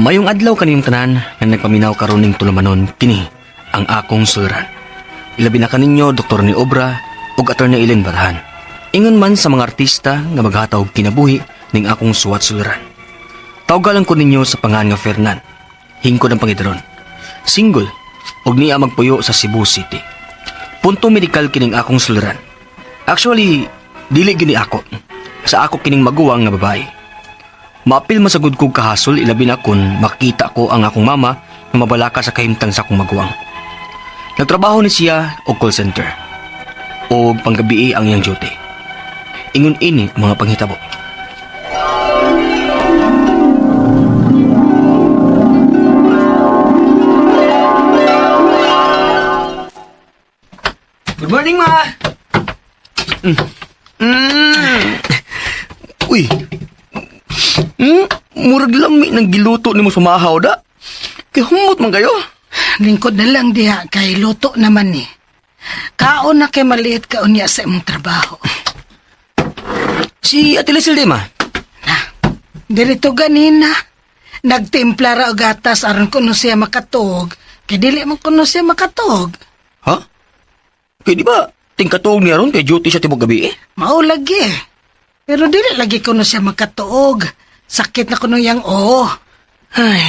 Mayong adlaw kaniyong tanan nga nagpaminaw karon ning tulumanon kini ang akong sulran. Ilabi na kaninyo Dr. ni Obra ug Attorney Ellen Barahan. Ingon man sa mga artista nga maghataw og kinabuhi ning akong suwat sulran. Tawgalan ko ninyo sa pangan nga Fernan. Hingkod ang pangidaron. Single ug niya magpuyo sa Cebu City. Punto medikal kining akong sulran. Actually, dili gini ako. Sa ako kining maguwang nga babae. Maapil masagud kog kahasol ilabi na kun makita ko ang akong mama nga mabalaka sa kahimtang sa akong maguwang. Nagtrabaho ni siya og call center. Og panggabii ang iyang duty. Ingon ini ang mga panghitabo. Good morning, ma! Mm. Mm. Uy, murag lami ng giluto nimo sa mahaw da. Kay humot man kayo. Lingkod na lang diha kay luto naman ni. Kaon na kay maliit ka unya sa imong trabaho. Si Ate Lisel di ma. Na, dirito ganina. Nagtimpla ra og gatas aron kuno siya makatuog. Kay dili man kuno siya makatuog. Ha? Kay di ba tingkatuog niya ron kay duty siya tibok gabi eh? Mao lagi. Pero dili lagi kuno siya makatuog. Sakit na kuno yang oo. Ay,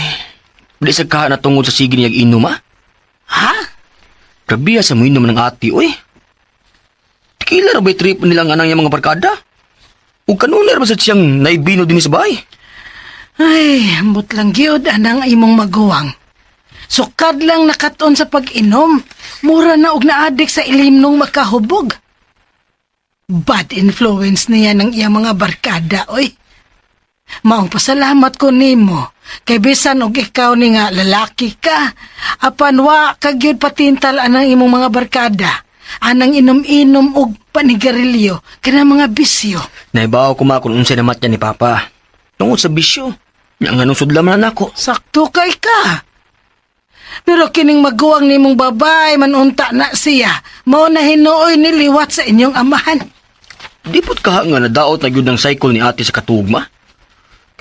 di sa kaha na tungod sa sige niyag inom ah. Ha? Grabe ah, sa mo inom ng ati, oy. Tequila ra ba'y trip nilang anang iyang mga barkada? Ug kanunay ra ba sa siyang naibino din sa bahay? Ay, ambot lang gyud anang imong maguwang. Sukad lang nakaton sa pag-inom. Mura na og naadik sa ilim nung makahubog. Bad influence niya ng iyang mga barkada, oy. Maong pasalamat ko nimo. Kay bisan og ikaw ni nga lalaki ka, apan wa ka gyud patintal anang imong mga barkada. Anang inom-inom og panigarilyo kana mga bisyo. Naibaw ko ma kung unsay namat niya ni Papa. Tungod sa bisyo. Nya nga nung sudla man nako. Sakto kay ka. Pero kining maguwang nimong babay manunta na siya. Mao na hinuoy niliwat sa inyong amahan. Di pud kaha nga nadaot na gyud ang cycle ni ate sa katugma.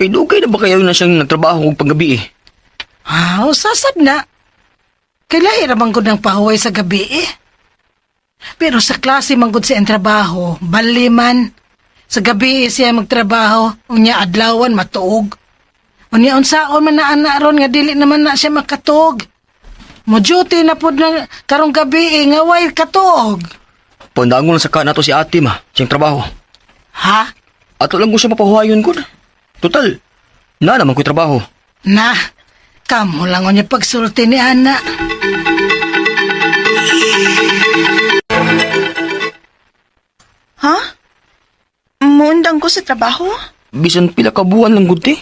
Kay dugay na ba kayo na siyang nagtrabaho og panggabi eh? Ah, sasab na. Kay lahi ra man gud ang pahuway sa gabi eh. Pero sa klase man gud siya ang trabaho, bali man. Sa gabi eh siya magtrabaho, unya adlawan matuog. Unya unsaon man na ana ron nga dili naman na siya makatuog. Mo duty na pud na karong gabi eh, nga way katuog. Pandangon lang sa ka nato si ate ma, siyang trabaho. Ha? Ato lang ko siya mapahuwayon ko. Total, na naman ko'y trabaho. Na, kamo lang unya pagsulti ni ana. Ha? Muundang ko sa trabaho? Bisan pila ka buwan lang gud te.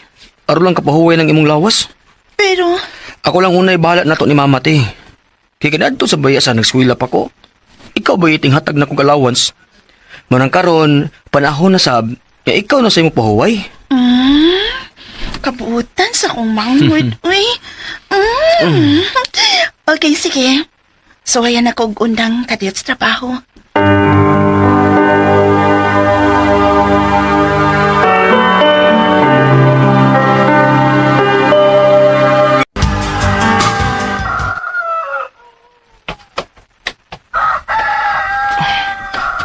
Aron lang kapahuway ng imong lawas. Pero, Ako lang unay bahala nato ni mama te. Kay kadto sa baya sa nagskwela pa ko. Ikaw ba iting hatag na kong allowance? Manang karon, panahon na sab, nga ikaw na sa imong pahuway. Kabuutan sa kong manghud, uy. Okay, sige. So, ayan ako og undang kadiyot sa trabaho.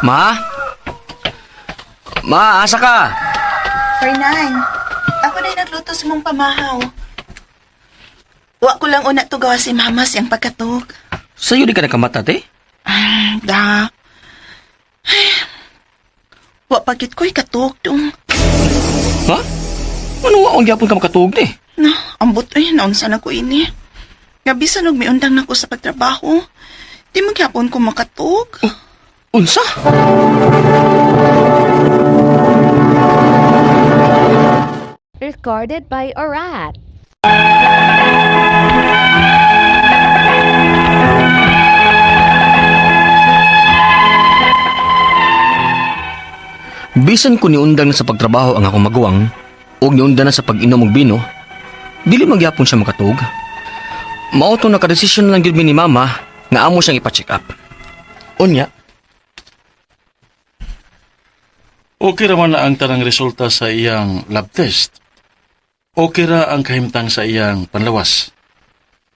Ma? Ma, asa ka? Fernan, ako na nagluto sa mong pamahaw. Wa ko lang una tugawa si mama siyang pagkatog. Sa'yo di ka nakamata, te? Ah, da. Ay, wa pagit ko'y katog dong. Ha? Ano wa ang gyapon ka makatuog, te? Na, ambot ay, naunsa na ko ini. Nga bisan og miundang na ko sa pagtrabaho, di magyapon ko makatog. Unsa? Recorded by Orat. Bisan ko niundang na sa pagtrabaho ang akong maguwang ug niunda na sa pag-inom og bino, dili magyapon siya makatuog. Mao to nakadesisyon lang gyud mi ni mama nga amo siyang ipa-check up. Unya, Okay raman na ang tanang resulta sa iyang lab test. Okay ra ang kahimtang sa iyang panlawas.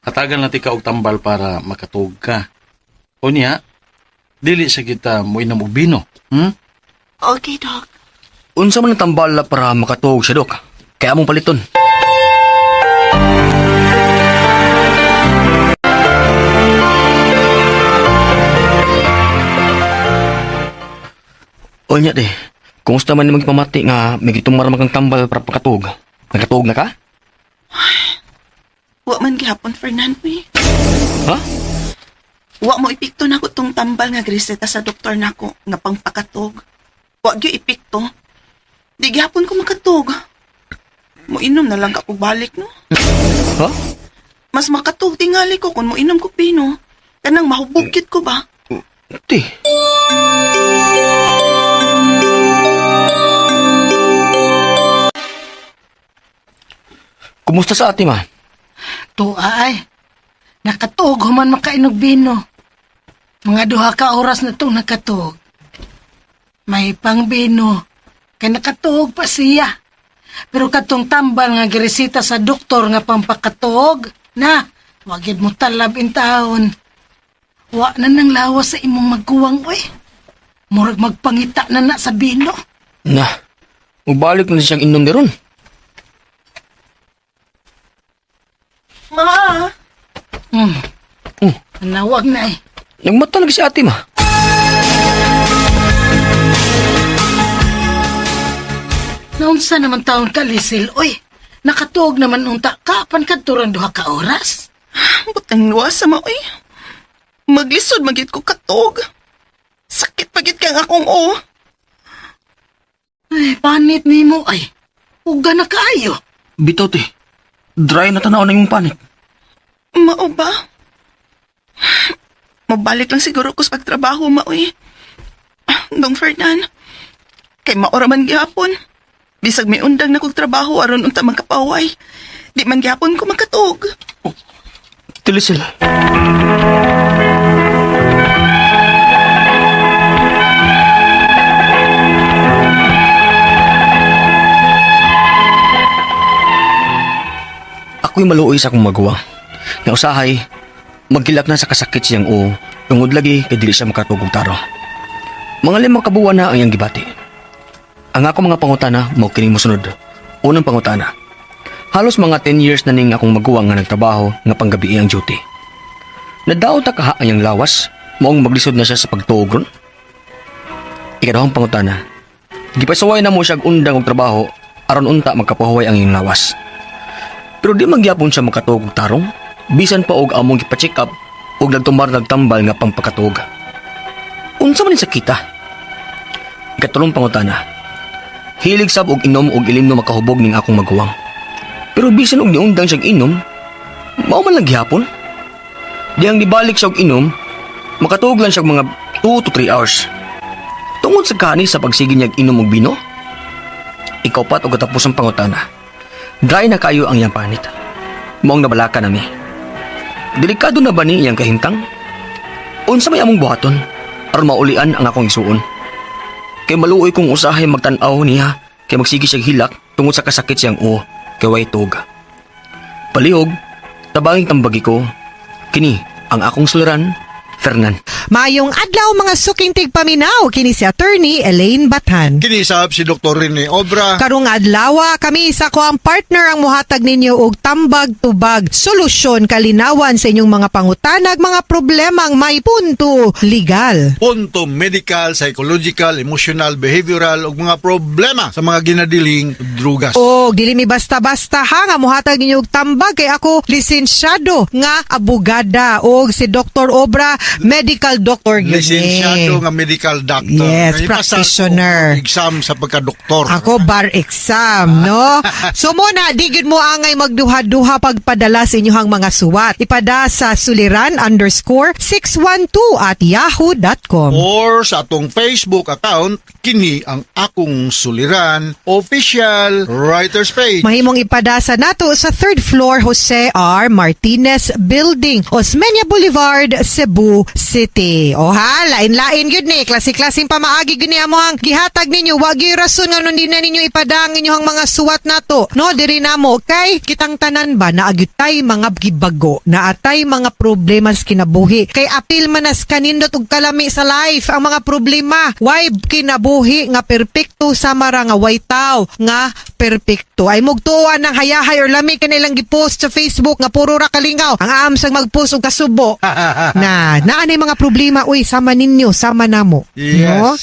Hatagan natin ka og tambal para makatuog ka. O niya, dili sa kita mo inom og bino. Okay, Dok. Unsa man ang tambal para makatuog siya, Dok? Kaya among paliton. Unya de, kumusta man nimong pamati nga may gitumar man kang tambal para pakatuog? Nakatuog na ka? Wa man gihapon, Fernan, uy. Ha? Wa mo epekto nako tong tambal nga greseta sa doktor nako nga pangpakatog. Wa gyud epekto. Di gihapon ko makatog. Moinom na lang ka kog balik, no? Ha? Mas makatog tingali ko kung moinom ko pino. Kanang mahubog gyud ko ba? Ti. Kumusta sa ate, ma? Tuwa ay. Nakatuog human makainog bino. Mga 2 ka oras na itong nakatuog. May pangbino. Kay nakatuog pa siya. Pero katong tambal nga giresita sa doktor nga pampakatuog, na, wagid mo talab in taon. Wa na nang lawas sa imong magkuwang, oy. Murag magpangita na na sa bino. Na, mubalik na siyang inom ni ron. Ma! Oh. Nawag na eh. Nagmata lagi si ate, ma. Naunsa naman taon ka, Lisil, oy. Nakatuog naman unta ka, pan kadturang 2 ka oras. Butang luwas sa ma, uy. Maglisod magit ko katog. Sakit pagit kang akong o. Ay, panit nimo ay. Uga na kaayo. Bitaw, te. Dry na tanaw na imong panit. Mao ba? Mabalik lang siguro ko sa pagtrabaho, maoy. Dong Fernan, kay maora man gihapon. Bisag may undang na kog trabaho aron unta magkapaway. Di man gihapon ko makatog. Tilisel. Ako'y maluoy sa akong magawa. Nga usahay, magkilak na sa kasakit siyang o, tungod lagi kay dili siya makatugog taro. Mga 5 ka buwan na ang iyang gibati. Ang ako mga pangutana mao kining mosunod. Unang pangutana. Halos mga 10 years na ning akong maguwang nga nagtrabaho nga panggabi ang duty. Nadaot ta kaha ang iyang lawas, maong maglisod na siya sa pagtuog ron. Ikaduhang pangutana. Gipasuway na mo siya og undang og trabaho aron unta magkapahuway ang iyang lawas. Pero di magyapon siya makatuog og tarong, bisan pa og among gipa-check up og nagtumar nagtambal nga pangpakatuog. Unsa man ni sakita? Ikatulong pangutana. Hilig sab og inom og ilim no makahubog ning akong maguwang. Pero bisan og niundang siyang inom, mao man lang gihapon. Diyang nibalik siya og inom, makatuog lang siya og mga 2 to 3 hours. Tungod sa kani sa pagsige niya og inom og bino, ikaupat og katapusang pangutana. Dry na kayo ang iyang panit. Maong nabalaka nami. Delikado na ba ni iyang kahimtang? Unsa may among buhaton aron maulian ang akong isuon? Kay maluoy kong usahay magtan-aw niya kay magsige siya hilak tungod sa kasakit siyang o kay way tug. Palihog, tabanging tambagi ko. Kini ang akong suliran, Fernan. Maayong adlaw mga suking tigpaminaw kini si Attorney Elaine Bathan. Kinisab si Dr. Rene Obra. Karong adlaw kami sa ko ang partner ang muhatag ninyo og tambag tubag solusyon kalinawan sa inyong mga pangutanag mga problemang may punto legal. Punto medical, psychological, emotional, behavioral ug mga problema sa mga ginadiling drugas. O dili mi basta-basta ha nga muhatag ninyo og tambag kay ako lisensyado nga abogada og si Dr. Obra medical doctor gyud ni. Lisensyado nga medical doctor. Yes, Kay pasar practitioner. ko og exam sa pagkadoktor. Ako bar exam, no? So mo na di gyud mo angay magduha-duha pagpadala sa inyong mga suwat. Ipada sa suliran_612@yahoo.com. Or sa atong Facebook account, kini ang akong suliran official writers page. Mahimong ipada sa nato sa third floor Jose R. Martinez Building, Osmeña Boulevard, Cebu City. City. O ha, lain-lain gyud ni, klase-klaseng pamaagi gyud ni amo ang gihatag ninyo. Wa gyud rason nga di na ninyo ipadang inyong mga suwat nato. No, diri namo kay kitang tanan ba naa gyud tay mga gibago, naatay mga problema sa kinabuhi. Kay apil man nas kanindot og kalami sa life ang mga problema. Why kinabuhi nga perpekto sama ra nga way taw nga perpekto. Ay mugtuwa ng hayahay or lami kanilang gipost sa Facebook nga puro ra kalingaw. Ang aam sang magpost og kasubo. Na naa nay mga problema, uy, sama ninyo, sama namo. Yes. No?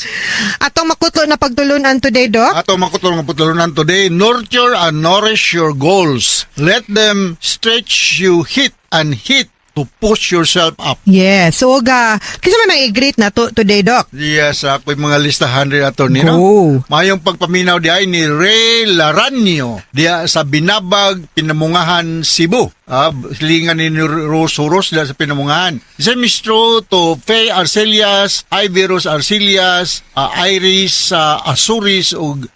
Atong makutlo na pagtulunan today, Doc. Ato makutulong nga pagtulunan today, nurture and nourish your goals. Let them stretch you hit and hit to push yourself up. Yes. So, ga, kinsa may i-greet na to today, Doc? Yes, ako yung mga listahan rin, attorney, no? Go. Mayong pagpaminaw di ay ni Ray Laranio diya sa Binabag, Pinamungahan, Cebu. Ah, silingan ni Rose Horos diya sa Pinamungahan. Isa mistro to Faye Arcelias, Ivy Rose Arcelias, Iris Asuris ug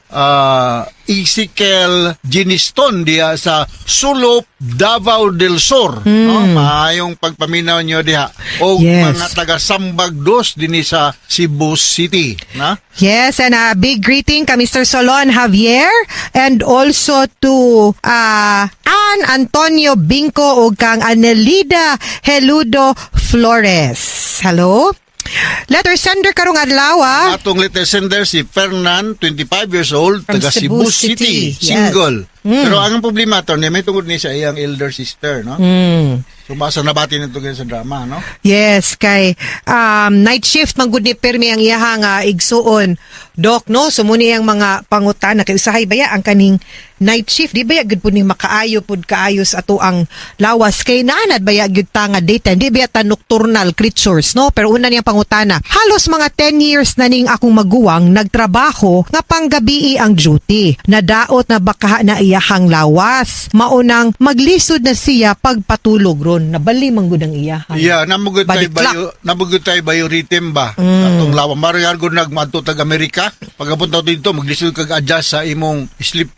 Ezekiel Giniston diya sa Sulop, Davao del Sur. No? Maayong pagpaminaw nyo diha. O mga taga Sambag Dos dinhi sa Cebu City. Na? Yes, and a big greeting ka Mr. Solon Javier and also to Ann Antonio Binco ug kang Anelida Heludo Flores. Hello? Letter sender karong adlaw ah. Atong letter sender si Fernan, 25 years old, From taga Cebu Cebu City, City. Yes. Single. Pero ang problema to, may tungod ni sa iyang elder sister, no? So basta nabati nito ganyan sa drama, no? Yes, kay night shift man gud ni permi ang iyahang igsuon. Doc, no? So muni ang mga pangutana kay usahay baya ang kaning night shift, di baya gud pud ni makaayo pud kaayo sa ato ang lawas kay naanad baya gyud ta nga daytime, di baya ta nocturnal creatures, no? Pero una niyang pangutana, halos mga 10 years na ning akong maguwang nagtrabaho nga panggabii ang duty. Nadaot na baka na iyahang lawas. Maunang maglisod na siya pagpatulog ron. Nabali man gud ang iyahang. Yeah, namugod Body tay clock. bayo, namugod tay biorhythm ba? Atong lawa mariar gud nagmadto tag Amerika. Pagabot na dito, maglisod kag adjust sa imong sleep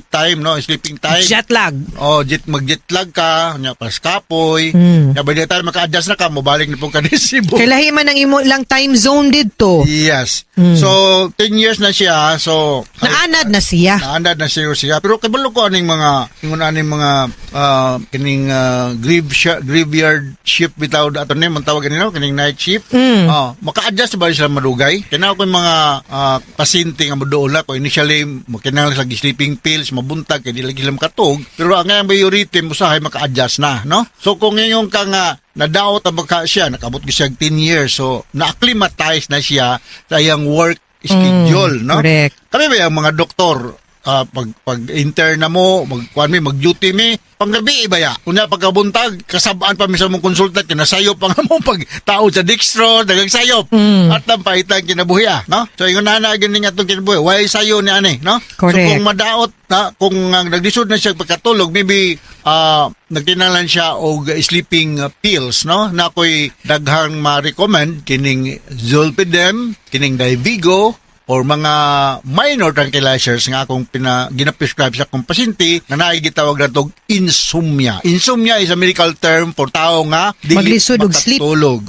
time, no? Sleeping time. Jet lag. Oh, jet mag-jet lag ka, nya pas kapoy. Nya by the time maka-adjust na ka, mobalik na po ka ni Cebu. Kay lahi man ang imo lang time zone didto. Yes. So, 10 years na siya. So, Naanad na siya. Naanad na siya siya. Pero kabalo ko aning mga ingon aning mga kining graveyard shift bitaw ato ni man tawag nila kining night shift. Oh, maka-adjust ba sila madugay? Kaya ko yung mga pasyente nga moduol na ko initially makinahanglan sila sleeping pills, mabuntag kay di lagi sila makatug. Pero ang ngayang biorhythm usahay maka-adjust na, no? So kung ngayon ka nga nadaot ang baka siya, nakabot ko siya 10 years. So na-acclimatize na siya sa iyang work schedule, no? Correct. Kami ba yung mga doktor, pag intern na mo, magkuan mi, mag-duty mi, panggabi iba ya. Unya pagkabuntag, kasabaan pa mi sa mong konsultant, kinasayop pa nga mo pag tao sa dextro, dagang sayop. At ang pahitan kinabuhi ah, no? So ingon na na gini nga atong kinabuhi, why sayo ni ani, no? Correct. So kung madaot na kung naglisod na siya pagkatulog, maybe nagtinalan siya og sleeping pills, no? Na ako'y daghang ma-recommend kining Zolpidem, kining Divigo, or mga minor tranquilizers nga akong gina-prescribe sa akong pasyente na naay gitawag na tog insomnia. Insomnia is a medical term for tao nga dili Maglisod og sleep. makatulog.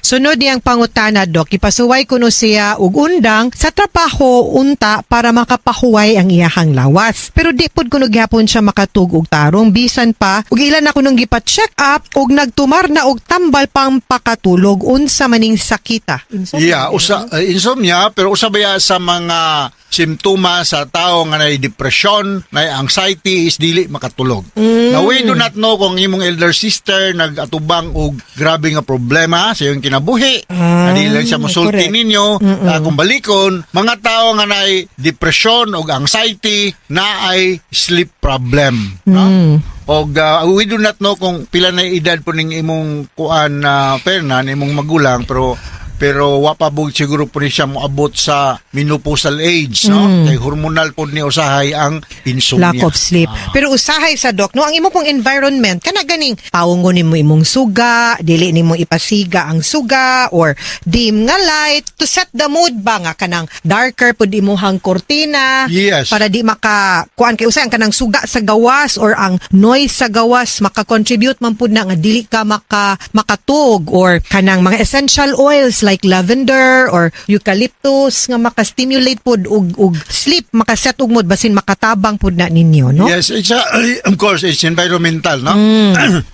Sunod niyang pangutana, Dok, ipasuway kuno siya og undang sa trabaho unta para makapahuway ang iyahang lawas. Pero di pud kuno gihapon siya makatug og tarong bisan pa ug ilan na kunong gipa-check up ug nagtumar na og tambal pang pakatulog unsa maning sakita. Insomnia. Yeah, usa insomnia, pero usa ba sa mga simptoma sa tao nga nay depression, nay anxiety is dili makatulog. Now we do not know kung imong elder sister nagatubang og grabe nga problema sa iyong kinabuhi. Na dili lang siya mosulti ninyo, na kung balikon, mga tao nga nay depression og anxiety na ay sleep problem, no? Og we do not know kung pila na edad po ning imong kuan na Fernan, imong magulang, pero Pero wa pa bug siguro po ni siya moabot sa menopausal age, no? Kay hormonal pod ni usahay ang insomnia. Lack of sleep. Pero usahay sa doc, no, ang imo pong environment kana ganing paungon nimo imong suga, dili nimo ipasiga ang suga or dim nga light to set the mood ba nga kanang darker pud imuhang kortina para di maka kuan kay usahay ang kanang suga sa gawas or ang noise sa gawas maka-contribute man pud na nga dili ka makatug or kanang mga essential oils like lavender or eucalyptus nga maka-stimulate pud og sleep, makaset og mood, basin makatabang pud na ninyo, no? Yes, of course, it's environmental, no?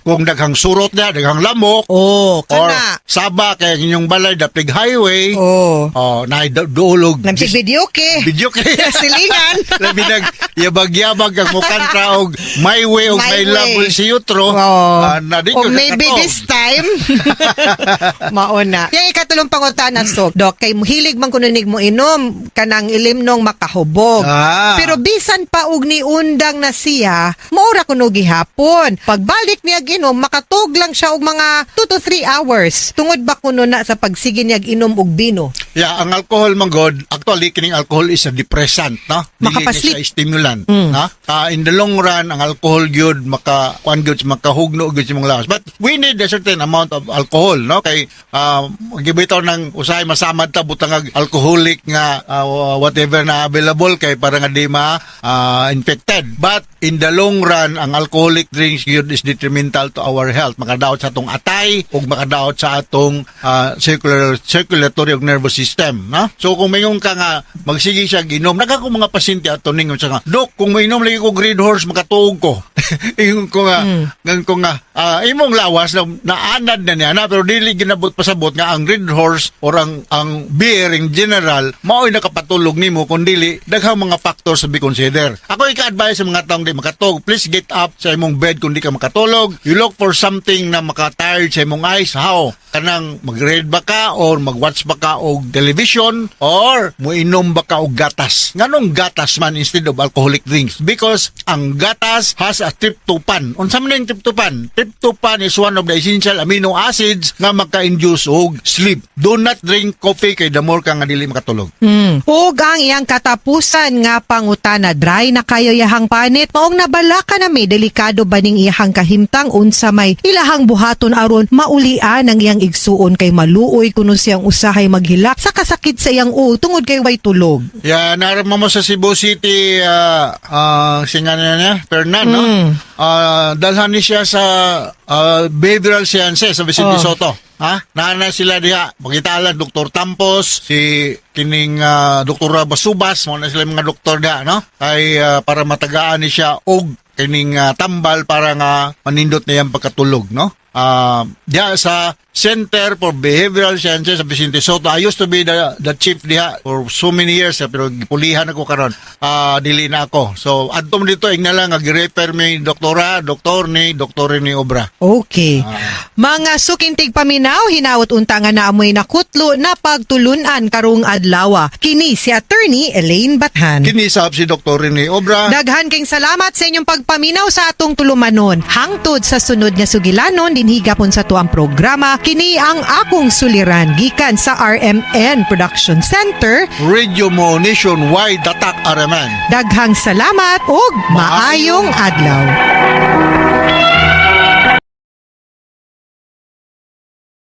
Kung daghang surot na, daghang lamok, Oh, or kana. saba kay ang inyong balay dapig highway, oh, na duolog. Lamsig video ke. Video kay. Silingan. Labi nag yabag-yabag ang mukantra og My Way og My My Love Way. will si Utro. Oh. Ah, na di O ko maybe nakatog. this time. Mauna. Yung ikatulong pangutana, so, Doc, kay hilig man kununig mo inom, kanang ilimnong makahubog. Pero bisan pa og niundang na siya, maura kuno gihapon. Pagbalik niya ginom, makatug lang siya og mga 2 to 3 hours. Tungod ba kuno na sa pagsige niya inom og bino? Yeah, ang alcohol man god, actually kining alcohol is a depressant, no? Dili ni Makapasleep. siya stimulant, no? Ah, in the long run, ang alcohol gyud maka kuan gyud makahugno gyud sa imong lawas. But we need a certain amount of alcohol, no? Kay gibitaw ng usahay masamad ta butang ag alcoholic nga whatever na available kay para nga di ma infected. But in the long run, ang alcoholic drinks gyud is detrimental to our health. Makadaot sa atong atay ug makadaot sa atong circulatory ug nervous system, no? So kung mayon ka nga magsige siya ginom, naga ko mga pasyente ato ningon sa nga, "Dok, kung mainom lagi ko Green Horse makatuog ko." Ingon ko nga, ngan ko nga, imong lawas na naanad na niya na, pero dili ginabot pasabot nga ang Red Horse or ang beer in general mao'y nakapatulog nimo, kun dili daghang mga factors to be consider. Ako ika-advise sa mga taong di makatulog, please get up sa imong bed kung di ka makatulog. You look for something na makatired sa imong eyes. How? Kanang mag-read ba ka or mag-watch ba ka og television or muinom ba ka og gatas. Nganong gatas man instead of alcoholic drinks? Because ang gatas has a tryptophan. Unsa man yung tryptophan? Tryptophan is one of the essential amino acids nga maka-induce og sleep. Do not drink coffee kay the more ka nga dili makatulog. Ug ang iyang katapusan nga pangutana, dry na kayo yahang panit, maong nabalaka na may delikado ba ning iyahang kahimtang, unsa may ilahang buhaton aron maulian ang iyang igsuon kay maluoy kuno siyang usahay maghilak sa kasakit sa iyang ulo tungod kay way tulog? Yeah, narama mo sa Cebu City, singa niya niya, Fernan, no? Dalhan ni siya sa behavioral sciences sa Vicente Soto. Ha? Naana sila diha. Makita lang, Dr. Tampos, si kining Dr. Basubas, mo na sila mga doktor diha, no? Ay para matagaan ni siya og kining tambal para nga manindot niya ang pagkatulog, no? Diha sa Center for Behavioral Sciences sa Vicente Sotto. I used to be the chief diha for so many years eh, pero gipulihan ako karon. Dili na ako. So adto mo dito ingna lang nga gi-refer mi doktora, doktor ni doktor ni Obra. Okay. Mga suking tigpaminaw, hinaot unta nga naamoy nakutlo na pagtulunan karong adlaw. Kini si Attorney Elaine Bathan. Kinisab si Doktor ni Obra. Daghan king salamat sa inyong pagpaminaw sa atong tulumanon. Hangtod sa sunod nga sugilanon, dinhi gapon sa tuang programa, kini ang Akong Suliran gikan sa RMN Production Center. Radio Mo Nationwide Tatak RMN. Daghang salamat ug maayong adlaw.